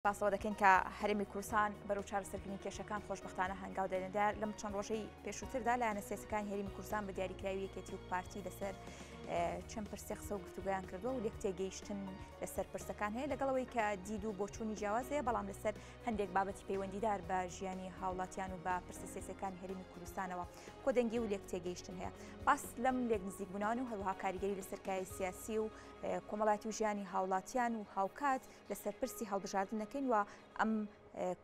سپاسەوە دەکەین کە هەرێمی کوردستان بەرەو چارەسەرکردنی کێشەکان خۆشبەختانە هەنگاو دەنێت. لەم چەند ڕۆژەی پێشووتردا لایەنە سیاسەکانی هەرێمی کوردستان بە دیاریکراوی یەکێتی و پارتی لەسەر چەند پرسێ قسە و گفتوگۆیان کردووە و لێک تێگەیشتن لەسەر پرسەکان هەیە، لەگەڵ ئەوەی کە دید و بۆچوونی جیاواز هەیە، بەڵام لەسەر هەندێک بابەتی پەیوەندیدار بە ژیانی هاوڵاتیان و بە پرسە سیاسەکانی هەرێمی کوردستانەوە کۆدەنگی و لێک تێگەیشتن هەیە. باس لەم لێک نزیکبوونەوە و هەروەها کاریگەری لەسەر کایەی سیاسی و کۆمەڵایەتی و ژیانی هاوڵاتیان و هاوکات لەسەر پرسی هەڵبژاردن دەکەین و ئەم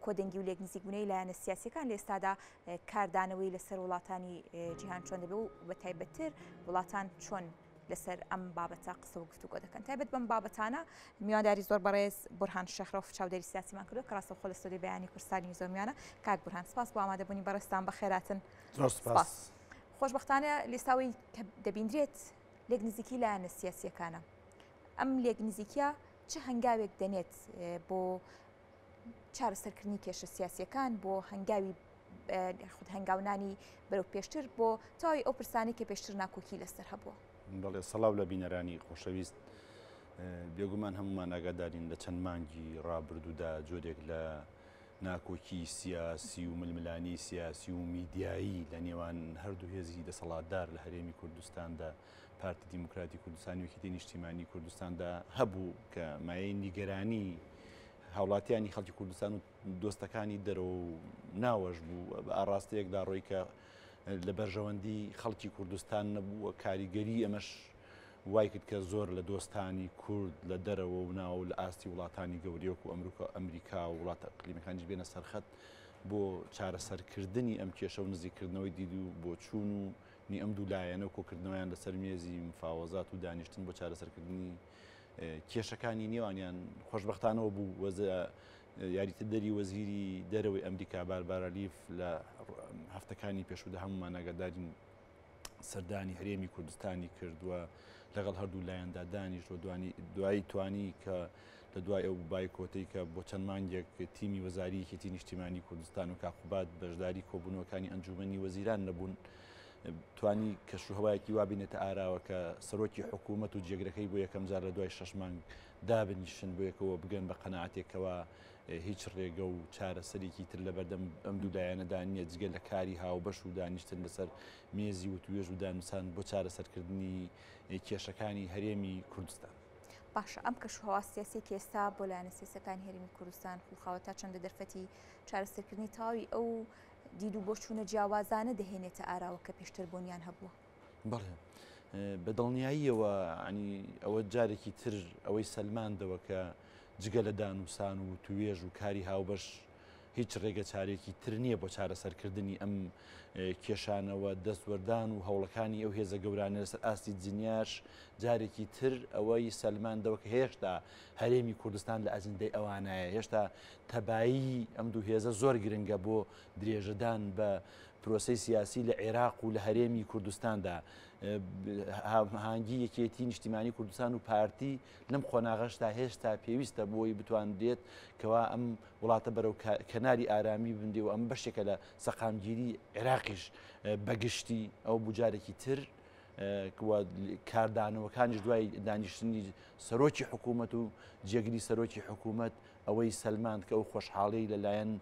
کۆدەنگی و لێکنزیکبوونەی لایەنە سیاسیەکان لە ئێستادا کاردانەوەی لەسەر وڵاتانی جیهان چۆن دەبێت و بە تایبەتتر وڵاتان چۆن لەسەر ئەم بابەتە قسە و گفتوگۆ دەکەن. تایبەت بەم بابەتانە میوانداری زۆر بەڕێز بورهان شێخ ڕەئوف چاودێری سیاسیمان کردو کە ڕاستەوخۆ لە ستۆدیۆی بەیانی کوردستان نیوزەوە میوانە. کاک بورهان سپاس بۆ ئامادەبوونی بەڕێزتان، بەخێراتن. زۆر سپاس. خۆشبەختانە لێستاوەی کە دەبیندرێت لێک نزیکی لایەنە سیاسیەکانە، ئەم لێک نزیکیە چ هەنگاوێک دەنێت بۆ چارەسەرکردنی کێشە سیاسیەکان، بۆ هەنگاوی خود هەنگاونانی بەرەو پێشتر بۆ تەواوی ئەو پرسانەی کە پێشتر ناکۆکی لەسەر هەبووە؟ بەڵێ، سەڵاو لە بینەرانی خۆشەویست. بێگومان هەمومان ئاگادارین لە چەند مانگی ڕابردوودا جۆرێک لە ناکۆکی سیاسی و ململانی سیاسی و میدیایی لە نێوان هەردوو هێزی دەسەڵاتدار لە هەرێمی کوردستاندا پارتی دیموکراتی کوردستان و یەکێتی نیشتیمانی کوردستاندا هەبوو کە مایەی نیگەرانی هاوڵاتیانی خەڵکی کوردستان و دۆستەکانی دەرەوە و ناوەش بوو بە ئاڕاستەیەکدا ڕۆی کە لە بەرژەوەندی خەڵکی کوردستان نەبوو و کاریگەری ئەمەش وای کرد کە زۆر لە دۆستانی کورد لە دەرەوە و ناو لە ئاستی وڵاتانی گەورەی وەکو ئەمریکا و وڵاتە ئەقلیمەکانیش بێنە سەرخەت بۆ چارەسەرکردنی ئەم کێشە و نزیککردنەوەی دید و بۆچوون و نی ئەم دوو لایەنە و کۆکردنەوەیان لەسەر مێزی مفاوەزات و دانیشتن بۆ چارەسەرکردنی کێشەکانی نێوانیان. خۆشبەختانەوە بوو یاریدەدەری وەزیری دەرەوەی ئەمریکا باربارا لیف لە هەفتەکانی پێشوودا هەمومان ئاگادارین سەردانی هەرێمی کوردستانی کردووە لەگەڵ هەردوو لایەندا دانیشت و دوایی توانی کە لە دوای ئەو بایکۆتەی کە بۆ چەند مانگێک تیمی وەزاری یەکێتی نیشتیمانی کوردستان و کاقوبات بەشداری کۆبوونەوەکانی ئەنجومەنی وەزیران نەبوون، توانی کەشوهەوایەکی وا بینێتە ئاراوە کە سەرۆکی حکوومەت و جێگرەکەی بۆ یەکەم جار لە دوای شەش مانگ دابنیشن بۆ یەکەوە بگەن بە قەناعەتێکەوە هیچ ڕێگە و چارەسەرێکی تر لەبەردەم ئەم دوو لایەنەدا نییە جگە لە کاری هاوبەش و دانیشتن لەسەر مێزی وتوێژ و دانوسان بۆ چارەسەرکردنی کێشەکانی هەرێمی کوردستان. باشە ئەم کەشوهەوا سیاسیەی کە ئێستا بۆ لایەنە سیاسیەکانی هەرێمی کوردستان خوڵقاوە تا چەندە دەرفەتی چارەسەرکردنی تەواوی ئەو دید و بۆچوونە جیاوازانە دەهێنێتە ئاراوە کە پێشتر بوونیان هەبووە؟ بەڵێ بە دڵنیاییەوە ینی ئەوە جارێکی تر ئەوەی سەلماندەوە کە جگە لە دانوسان و توێژ و کاری هاوبەش هیچ ڕێگەچارێکی تر نییە بۆ چارەسەرکردنی ئەم کێشانەوە، دەستوەردان و هەوڵەکانی ئەو هێزە گەورانە لەسەر ئاستی جنیاش جارێکی تر ئەوەی سەلماندەوە کە هێشتا هەرێمی کوردستان لە ئەجندەی ئەوانایە، هێشتا تەبایی ئەم دوو هێزە زۆر گرنگە بۆ درێژەدان بە پرۆسەی سیاسی لە عێراق و لە هەرێمی کوردستاندا. هاوهەنگی یەکێتی نیشتیمانی کوردستان و پارتی لەم قۆناغەشدا هێشتا پێویستە بۆی بتوانرێت کەوا ئەم وڵاتە بەرەو کەناری ئارامی بنرێ و ئەم بەشێکە لە سەقامگیری عێراقیش بەگشتی. ئەو بوو جارێکی تر کاردانەوەکانیش دوای دانیشتنی سەرۆکی حکوومەت و جێگری سەرۆکی حکوومەت ئەوەی سەلماند کە ئەو خۆشحاڵی لەلایەن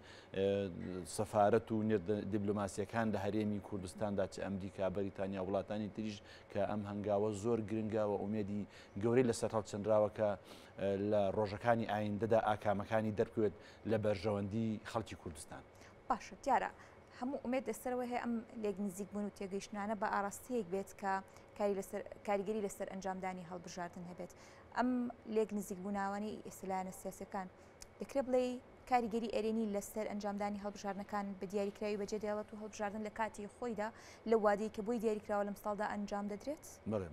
سەفارەت و نێردە دیبلۆماسیەکان لە هەرێمی کوردستاندا چ ئەمریکا، بەریتانیا، وڵاتانی تریش کە ئەم هەنگاوە زۆر گرنگە و ئومێدی گەورەی لەسەر هەڵچنراوە کە لە ڕۆژەکانی ئایندەدا ئاکامەکانی دەربکەوێت لە بەرژەوەندی خەڵکی کوردستان. باشە دیارە هەموو ئومێد لەسەرەوە هەیە ئەم لێک نزیکبوون و تێگەیشتنانە بە ئاراستەیەک بێت کە کاری لەسەر کاریگەری لەسەر ئەنجامدانی هەڵبژاردن هەبێت. ئەم لێک نزیکبووناوانەی ئێستا لایەنە سیاسیەکان دەکرێت بڵێی کاریگەری ئەرێنی لەسەر ئەنجامدانی هەڵبژاردنەکان بە دیاریکراوی بەجێ دێڵێت و هەڵبژاردن لە کاتی خۆیدا لەو وادەی کە بۆی دیاریکراوە لەم ساڵدا ئەنجام دەدرێت؟ بەڵێ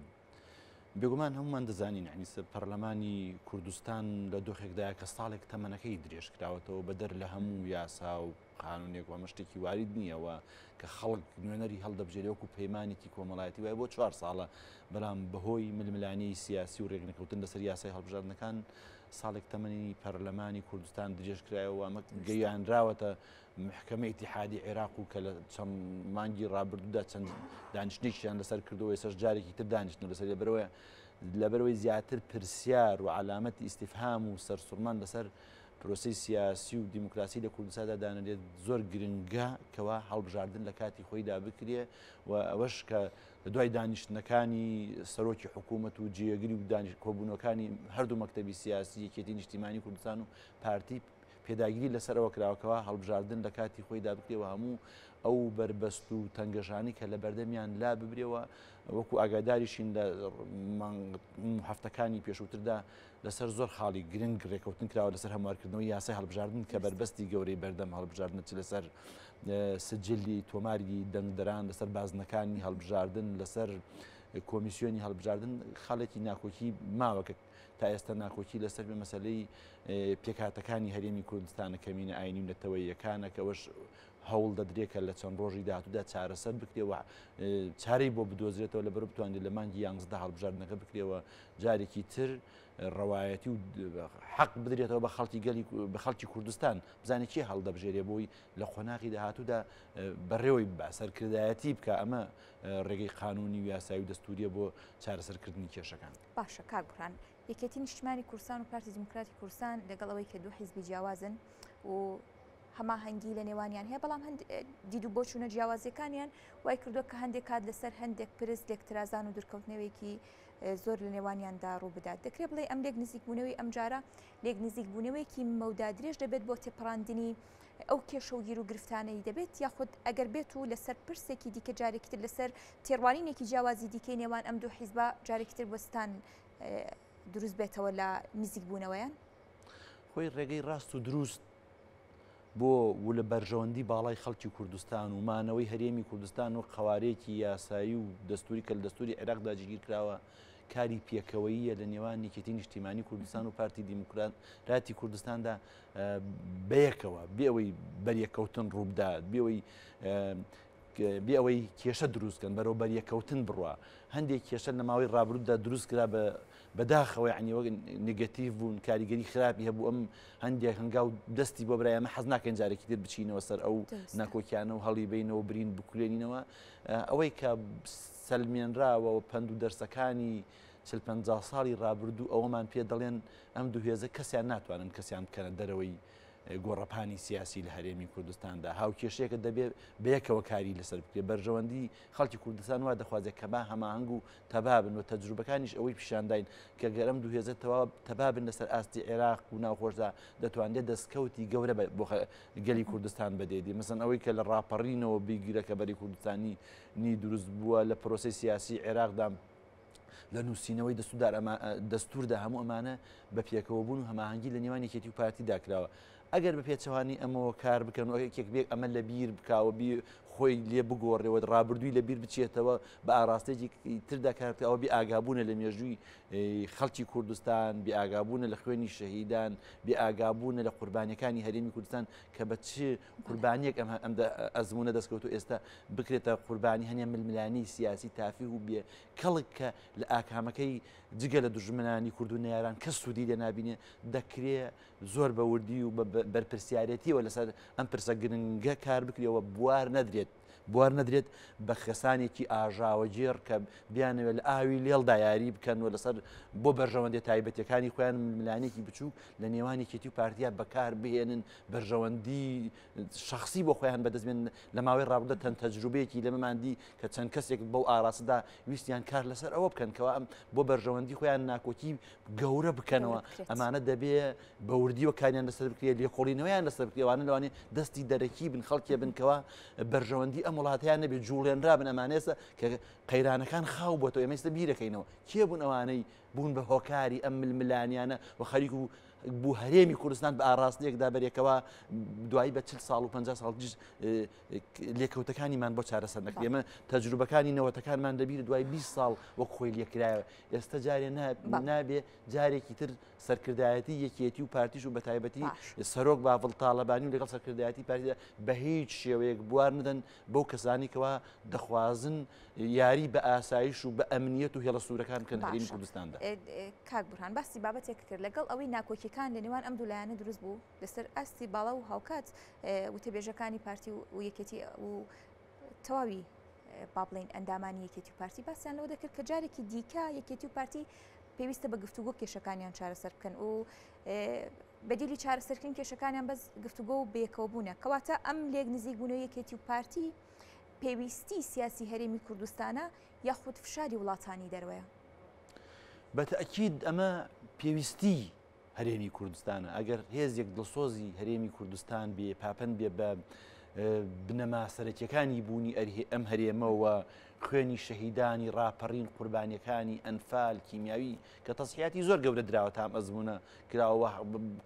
بێگومان هەمومان دەزانین یعنی پەرلەمانی کوردستان لە دۆخێکدایە کە ساڵێک تەمەنەکەی درێژکراوەتەوە بەدەر لە هەموو یاسا و قانونێک و ئەمە شتێکی وارید نییە و کە خەڵک نوێنەری هەڵدەبژێرێ وەکو پەیمانێکی کۆمەڵایەتی وایە بۆ چوار ساڵە، بەڵام بەهۆی ململانێی سیاسی و رێکنەکەوتن لەسەر یاسای هەڵبژاردنەکان ساڵێک تەمەنی پەرلەمانی کوردستان درێژکرایەوە و ئەمە گەیانراوەتە محکەمەی ئیتیحادی عێراق و کە لە چەند مانگی رابردوودا چەند دانیشتنێکیان لەسەر کردەوە ئێستاش جارێکی تر دانیشتن لەسەر لەبەرەوەی زیاتر پرسیار و عەلامەتی ئیستیفهام و سەرسوڕمان لەسەر پرۆسەی سیاسی و دیموکراسی لە کوردستاندا دانرێت زۆر گرنگە کەوا هەڵبژاردن لە کاتی خۆیدا بکرێ و ئەوەش کە لە دوای دانیشتنەکانی سەرۆکی حکوومەت و جێگری و دانیش کۆبوونەکانی هەردوو مەکتەبی سیاسی یەکێتی نیشتیمانی کوردستان و پارتی پێداگیری لەسەر ئەوە کراوە کەوا هەڵبژاردن لە کاتی خۆیدا بکرێ و هەموو ئەو بەربەست و تەنگەژانی کە لە بەردەمیان لا ببرێەوە وەکو ئاگاداریشین لە هەفتەکانی پێشووتردا لەسەر زۆر خاڵی گرنگ رێکەوتن کراوە لەسەر هەموارکردنەوەی یاسای هەڵبژاردن کە بەربەستی گەورەی بەردەم هەڵبژاردنە چ لەسەر سجلی تۆماری دەنگدەران لەسەر بازنەکانی هەڵبژاردن لەسەر کۆمیسیۆنی هەڵبژاردن خاڵێکی ناکۆکی ماوە کە تا ئێستا ناکۆکی لەسەر بێ مەسلەی پێکهاتەکانی هەرێمی کوردستانە کەمینە ئاینی و نەتەوەیەکانە کەەوەش هەوڵ دەدرێت کە لە چەند ڕۆژی داهاتوودا چارەسەر بکرێ و چارەی بۆ بدۆزرێتەوە لەبەر بتوانرێت لە مانگی یانزدە هەڵبژاردنەکە بکرێەوە جارێکی تر ڕەوایەتی و حەق بدرێتەوە بە خەڵکی گەلی بە خەڵکی کوردستان بزانێت کێ هەڵدەبژێرێ بۆی لە قۆناغی داهاتوودا بەڕێوەی بە سەرکردایەتی بکە ئەمە ڕێگەی قانونی و یاسایی و دەستوریە بۆ چارەسەرکردنی کێشەکان. باشە کاک بورهان یەکێتی نیشتمانی کوردستان و پارتی دیموکراتی کوردستان لەگەڵ ئەوەی کە دوو حیزبی جیاوازن و هەماهەنگی لە نێوانیان هەیە بەڵام هەند دید و بۆچوونە جیاوازیەکانیان وای کردووە کە هەندێک کات لەسەر هەندێک پرس لێکترازان و دوورکەوتنەوەیەکی زۆر لە نێوانیاندا ڕوو بدات دەکرێت بڵێ ئەم لێک نزیکبوونەوەی ئەمجارە لێک نزیکبوونەوەیەکی مەودا درێژ دەبێت بۆ تێپەڕاندنی ئەو کێشە و گیر و گرفتانەی دەبێت یاخود ئەگەر بێت و لەسەر پرسێکی دیکە جارێکی تر لەسەر تێڕوانینێکی جیاوازی دیکەی نێوان ئەم دوو حیزبە جارێکی تر وەستان دروست بێتەوە لە نزیکبوونەوەیان؟ خۆی ڕێگەی ڕاست و دروست بۆ و لە بەرژەوەندی باڵای خەڵکی کوردستان و مانەوەی هەرێمی کوردستان و قەوارەیەکی یاسایی و دەستوری کە لە دەستوری عێراقدا جێگیر کراوە کاری پێکەوەییە لە نێوان یەکێتی نیشتیمانی کوردستان و پارتی دیموکراتی کوردستاندا بەیەکەوە بێ ئەوەی بەریەکەوتن ڕووبدات بێ ئەوەی بێ ئەوەی کێشە دروست کەن بەرەو بەریەکەوتن بڕوا هەندێک کێشە لە ماوەی ڕابردوودا دروست کرا بە بەداخەوە یعنی وەک نگەتیڤ بوون کاریگەری خراپی هەبوو ئەم هەندێک هەنگاو دەستی بۆ برای ئەمە حەز ناکەین جارێکی تر بچینەوە سەر ئەو ناکۆکیانە و هەڵی بینەوە برین بکولێنینەوە ئەوەی کە سەلمێنراوە و پەند و دەرسەکانی 40 ساڵی ڕابردوو ئەوەمان پێ دەڵێن ئەم دوو هێزە کەسیان ناتوانن کەسیان بکەنە دەرەوەی گۆڕەپانی سیاسی لە هەرێمی کوردستاندا هاوکێشەیەکە دەبێت بەیەکەوە کاری لەسەر بکرێت بەرژەوەندی خەڵکی کوردستان وا دەخوازێت کە با هەماهەنگ و تەبا بن و تەجروبەکانیش ئەوەی پیشانداین کە گەر ئەم دوو هێزە تەوا تەبا بن لەسەر ئاستی عێراق و ناوخۆشدا دەتوانرێت دەستکەوتی گەورە بۆ گەلی کوردستان بەدێدی مەسەن ئەوەی کە لە ڕاپەڕینەوە بیگرە کە بەری کوردستانی نی دروست بووە لە پرۆسەی سیاسی عێراقدا لە نووسینەوەی دەستووردا هەموو ئەمانە بە پێکەوەبوون و هەماهەنگی لە نێوان یەکێتی و پارتیدا کراوە. ئەگەر بە پێچەوانەی ئەمەوە کار بکەن و یەکێک بێت ئەمە لە بیر بکاوە بی خۆی لێ بگۆڕێەوە ڕابردووی لە بیر بچێتەوە بە ئاراستەیەکی تردا کار بکە ئەوە بێ ئاگابوونە لە مێژووی خەڵکی کوردستان بێ ئاگابوونە لە خوێنی شەهیدان بێ ئاگابوونە لە قوربانیەکانی هەرێمی کوردستان کە بە چ قوربانیەک ئەم ئەم ئەزمونە دەستکەوت و ئێستا بکرێتە قوربانی هەنێ ململانی سیاسی تافی و بێ کەڵک کە لە ئاکامەکەی جگە لە دوژمنانی کورد و نەیاران کەس سوودی لێ نابینێ دەکرێ زۆر بە وردی و بە بەرپرسیارێتیەوە لەسەر ئەم پرسە گرنگە کار بکرێەوە بوار نەدرێت بوار نەدرێت بە خەسانێکی ئاژاوەگێڕ کە بیانەوێت لە ئاوی لێڵدا یاری بکەن و لەسەر بۆ بەرژەوەندی تایبەتەکانی خۆیان ململانێکی بچووک لە نێوان یەکێتی و پارتیا بەکار بهێنن بەرژەوەندی شخصی بۆ خۆیان بەدەست بێن لە ماوەی ڕابردوودا تەن تەجروبەیەکی لەمەمان دی کە چەند کەسێک بەو ئاراستەدا ویستیان کار لەسەر ئەوە بکەن کەوا ئەم بۆ بەرژەوەندی خۆیان ناکۆکی گەورە بکەنەوە ئەمانە دەبێ بە وردیوە کاریان لەسەر بکرێت لێکۆڵینەوەیان لەسەر بکرێت ئەوانە لەوانەیە دەستی دەرەکی بن خەڵکێ بن کەوا بەرژەوەندی ئەم وڵاتیان نەبێت جوڵێنرا بن ئەمانێسە کە قەیرانەکان خاو بۆتەوە ئێمە ئێستا بیرەکەینەوە کێ بوون ئەوانەی بوون بە هۆکاری ئەم ململانیانە و خەریک و بوو هەرێمی کوردستان بە ئاراستەیەکدا بەرێکەوە دوایی بە 40 ساڵ و 50 ساڵ دیش لێکەوتەکانیمان بۆ چارەسەر نەکرد ئێمە تەجروبەکانی نەوەتەکانمان لەبیر دوای 20 ساڵ وەک خۆی لێکرایەوە ئێستا جارێ نابێ جارێکی تر سەرکردایەتی یەکێتی و پارتیش و بەتایبەتی سەرۆک باڤڵ تاڵەبانی و لەگەڵ سەرکردایەتی پارتیدا بە هیچ شێوەیەک بوار ندەن بەو کەسانی کەوا دەخوازن یاری بە ئاسایش و بە ئەمنیەت و هێڵە سوورەکان بکەن هەرێمی کوردستاندا. کاک بورهان باسی بابەتێک کرد لەگەڵ ئەوەی ناکۆکیەکان لە نێوان ئەم دوو لایەنە دروست بوو لەسەر ئاستی باڵا و هاوکات وتەبێژەکانی پارتی و یەکێتی و تەواوی با بڵین ئەندامانی یەکێتی و پارتی باسییان لەوە دەکرد کە جارێکی دیکە یەکێتی و پارتی پێویستە بە گفتوگۆ کێشەکانیان چارەسەر بکەن و. بەدیلی چارەسەرکردنی کێشەکانیان بەس گفتوگۆ و بەیەکەوەبوونە. کەواتە ئەم لێک نزیکبوونەوەی یەکێتی و پارتی پێویستی سیاسی هەرێمی کوردستانە یاخود فشاری وڵاتانی دەروەیە؟ بە تەئکید ئەمە پێویستی هەرێمی کوردستانە. ئەگەر هێزێک دڵسۆزی هەرێمی کوردستان بێ، پاپەند بێ بە بنەما سەرەکیەکانی بوونی ئەم هەرێمەوە، خوێنی شەهیدانی ڕاپەڕین، قوربانیەکانی ئەنفال، کیمیاوی کە تەسحیاتی زۆر گەورە دراوە تام ئەزمونە کراوە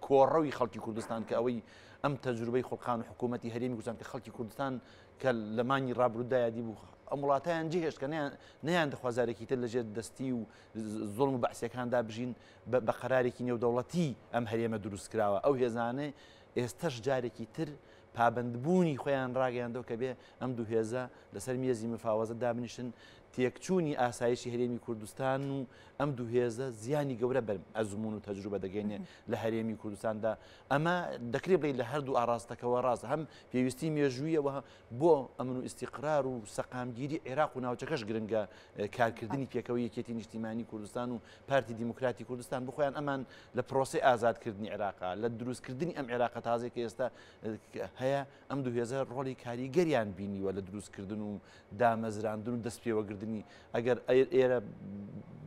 کۆڕەوی خەڵکی کوردستان کە ئەوەی ئەم تەجروبەی خوڵقان و حکوومەتی هەرێمی کوردستان کە خەڵکی کوردستان کە لە مانگی ڕابردوودا یادی بوو ئەم وڵاتیان جێهێشت کە نیان دەخوازارێکی تر لەژێر دەستی و زوڵم و بەعسیەکاندا بژین بە قەرارێکی نێودەوڵەتی ئەم هەرێمە دروست کراوە ئەو هێزانە ئێستەش جارێکی تر پابەندبوونی خۆیان ڕاگەیاندەوە کە بێ ئەم دوو هێزە لەسەر مێزی مفاوەزە دابنیشن تێکچوونی ئاسایشی هەرێمی کوردستان و ئەم دوو هێزە زیانی گەورە بەر ئەزمون و تەجروبە دەگەینێ لە هەرێمی کوردستاندا ئەمە دەکرێت بڵێ لە هەردوو ئاراستەکەوە ڕاستە هەم پێویستی مێژوویەوە بۆ ئەمن و ئیستیقرار و سەقامگیری عێراق و ناوچەکەش گرنگە کارکردنی پێکەوە یەکێتی نیشتیمانی کوردستان و پارتی دیموکراتی کوردستان بخۆیان ئەمان لە پرۆسی ئازادکردنی عێراقا لە دروستکردنی ئەم عێراقە تازەی کە ئێستا هەیە ئەم دوو هێزە ڕۆڵی کاریگەریان بینیوە لە دروستکردن و دامەزراندن و دەستپێوەگردنی ئەگەر ئێرە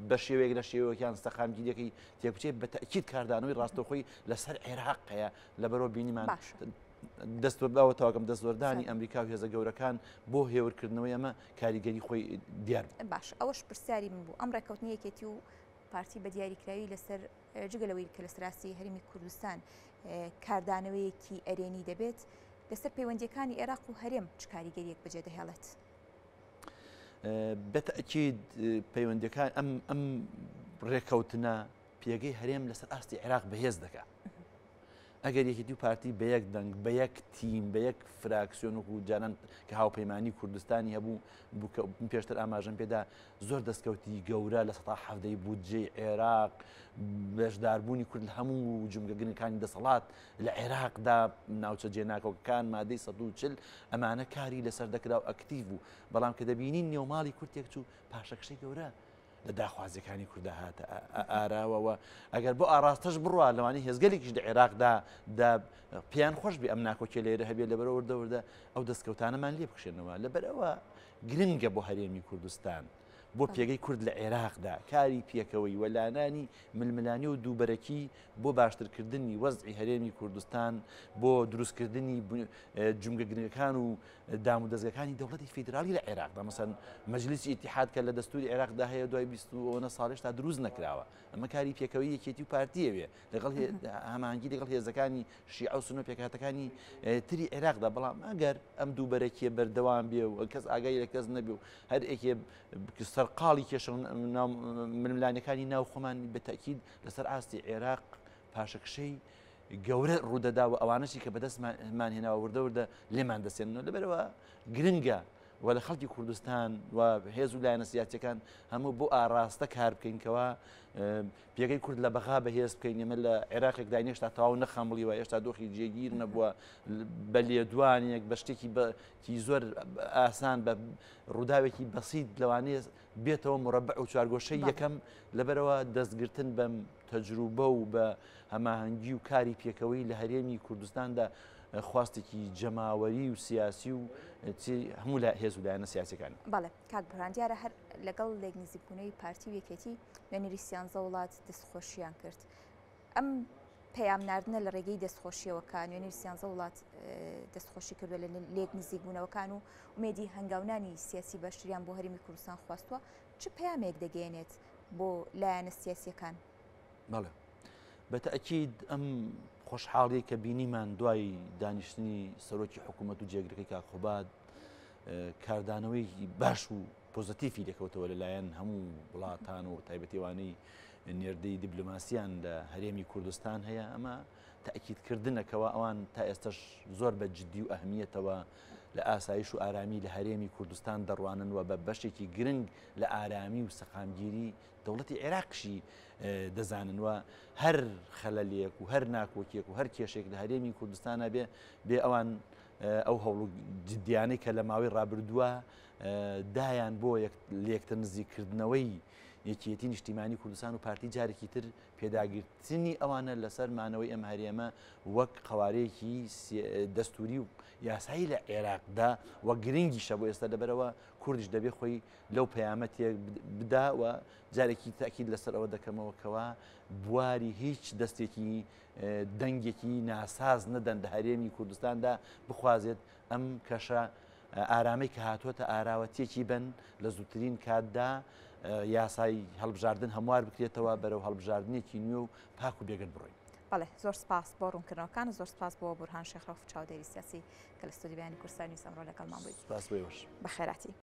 بە شێوەیەک لە شێوەکیان سەقامگیریەکەی تێکبچێت بە تەئکید کاردانەوەی ڕاستەوخۆی لەسەر عێراق هەیە لەبەرەوە بینیمان دەست بەوە تاکەم دەستوەردانی ئەمریکا و هێزە گەورەکان بۆ هێورکردنەوەی ئەمە کاریگەری خۆی دیار باش ئەوەش پرسیاری من بوو ئەم ڕێککەوتنی یەکێتی و پارتی بە دیاریکراوی لەسەر جگە لەوەی کە لەسەر ئاستی هەرێمی کوردستان کاردانەوەیەکی ئەرێنی دەبێت، لەسەر پەیوەندییەکانی عێراق و هەرێم چ کاریگەرییەک بەجێدەهێڵێت؟ بەتەئکید پەیوەندیەکان ئەم ئەم ڕێکەوتنە پێگەی هەرێم لەسەر ئاستی عێراق بەهێز دەکات. ئەگەر یەکێتی و پارتی بە یەک دەنگ، بە یەک تیم، بە یەک فراکسیۆن وەکو جاران کە هاوپەیمانی کوردستانی هەبوو، بوو کە پێشتر ئاماژەم پێدا زۆر دەستکەوتی گەورە لە سەتا حەڤدەی بودجەی عێراق، بەشداربوونی کورد لە هەموو جومگە گرنگەکانی دەسەڵات لە عێراقدا، ناوچە جێناکۆکەکان، مادەی 140، ئەمانە کاری لەسەر دەکرا و ئەکتیڤ بوو. بەڵام کە دەبینین نێوماڵی کورد تێکچوو، پاشەکشەی گەورە لە داخوازیەکانی کوردا هاتە ئاراوە و ئەگەر بۆ ئاراستەش بڕوا لەوانەیە هێزگەلێکیش لە عێراقدا دا پێیان خۆش بێ ئەم ناکۆکیە لێرە هەبێ لەبەرەوە وردە وردە ئەو دەستکەوتانەمان لێ بکشێنەوە لەبەرئەوە گرنگە بۆ هەرێمی کوردستان بۆ پێگەی کورد لە عێراقدا کاری پێکەوەی و لانانی ململانێ و دووبەرەکی بۆ باشترکردنی وەزعی هەرێمی کوردستان بۆ دروستکردنی جومگە گرنگەکان و دامودەزگەکانی دەوڵەتی فیدراڵی لە عێراقدا، مەسەن مەجلیسی ئیتیحاد کە لە دەستوری عێراقدا هەیە دوای 20 و ئەوەنە ساڵ هێشتا دروست نەکراوە. ئەمە کاری پێکەوەی یەکێتی و پارتییە بێ لەگەڵ هەماهەنگی لەگەڵ هێزەکانی شیعە و سوننە و پێکهاتەکانی تری عێراقدا. بەڵام ئەگەر ئەم دووبەرەکیە بەردەوام بێ و کەس ئاگای لە کەس نەبێ و هەر یەکێ سەرقاڵی کێشە ململانێکانی ناو خۆمان بە تەئکید لەسەر ئاستی عێراق پاشەکشەی گەورە ڕوودەدا و ئەوانەشی کە بەدەستمان هێناوە وردە وردە لێمان دەسێننەوە. لەبەرئەوە گرنگە و لە خەڵکی کوردستان و هێز و لایەنە سیاسیەکان هەموو بۆ ئاراستە کار بکەین کەوا پێگەی کورد لە بەغا بەهێز بکەین. ئێمە لە عێراقێکداین هێشتا تەواو نەخەمڵیوە، هێشتا دۆخی جێگیر نەبووە، بە لێدوانێک بە شتێکی زۆر ئاسان بە ڕووداوێکی بەسیت لەوانەیە بێتەوە مورەبع و چوارگۆشەی یەکەم. لەبەرئەوە دەستگرتن بەم تەجروبە و بە هەماهەنگی و کاری پێکەوەی لە هەرێمی کوردستاندا خواستێکی جەماوەری و سیاسی و هەموو لە هێز و لایەنە سیاسیەکان. بەڵێ کاک بورهان، دیارە هەر لەگەڵ لێک نزیکبوونەوەی پارتی و یەکێتی نوێنەری سیانزە وڵات دەستخۆشیان کرد. ئەم پەیام ناردنە لە ڕێگەی دەستخۆشیەوە کە نوێنەری سیانزە وڵات دەستخۆشی کردووە لە لێک نزیکبوونەوەکان و ئومێدی هەنگاونانی سیاسی باشتریان بۆ هەرێمی کوردستان خواستووە، چ پەیامێک دەگەیەنێت بۆ لایەنە سیاسیەکان؟ بەڵێ بە تەئکید ئەم خۆشحاڵیەی کە بینیمان دوای دانیشتنی سەرۆکی حکوومەت و جێگرەکەی کاک قوباد کاردانەوەیەکی باش و پۆزەتیفی لێکەوتەوە لەلایەن هەموو وڵاتان و تایبەتیوانەی نێردەی دیبلۆماسیان لە هەرێمی کوردستان هەیە. ئەمە تەئکیدکردنەکەوە ئەوان تا ئێستش زۆر بە جددی و ئەهمیەتەوە لە ئاسایش و ئارامی لە هەرێمی کوردستان دەڕوانن و بە بەشێکی گرنگ لە ئارامی و سەقامگیری دەوڵەتی عێراقشی دەزانن و هەر خەلەلێک و هەر ناکۆکیەک و هەر کێشێک لە هەرێمی کوردستانە بێ بێ ئەوان ئەو هەوڵ و جددیانەی کە لە ماوەی ڕابردووە دایان بۆ لێکتر نزیککردنەوەی یەکیەتی نیشتیمانی کوردستان و پارتی جارێکی تر پێداگرتنی ئەوانە لەسەر مانەوەی ئەم هەرێمە وەک قەوارەیەکی دەستوری و یاسایی لە عێراقدا و گرنگیشە بۆ ئێستا لەبەرەوە کوردیش دەبێ خۆی لەو پەیامە تێک بدا و جارێکی تاکید لەسەر ئەوە دەکەمەوە کەوا بواری هیچ دەستێکی دەنگێکی ناساز نەدەن لە هەرێمی کوردستاندا بخوازێت ئەم کەشە ئارامەی کە هاتووەتە ئاراوە تێکی بەن لە زووترین کاتدا یاسای هەڵبژاردن هەموار بکرێتەوە بەرەو هەڵبژاردنێکی نوێ و پاک و بێگەرد بڕۆین. بەڵێ زۆر سپاس بۆ ڕوونکردنەوەکان و زۆر سپاس بۆ بورهان شێخ ڕەوف چاودێری سیاسی کە لە ستۆدیۆی بەیانی کوردستان نیوز ئەمڕۆ لەگەڵمان بوویت. سپاس بۆ ئێوەش. بەخێرهاتی.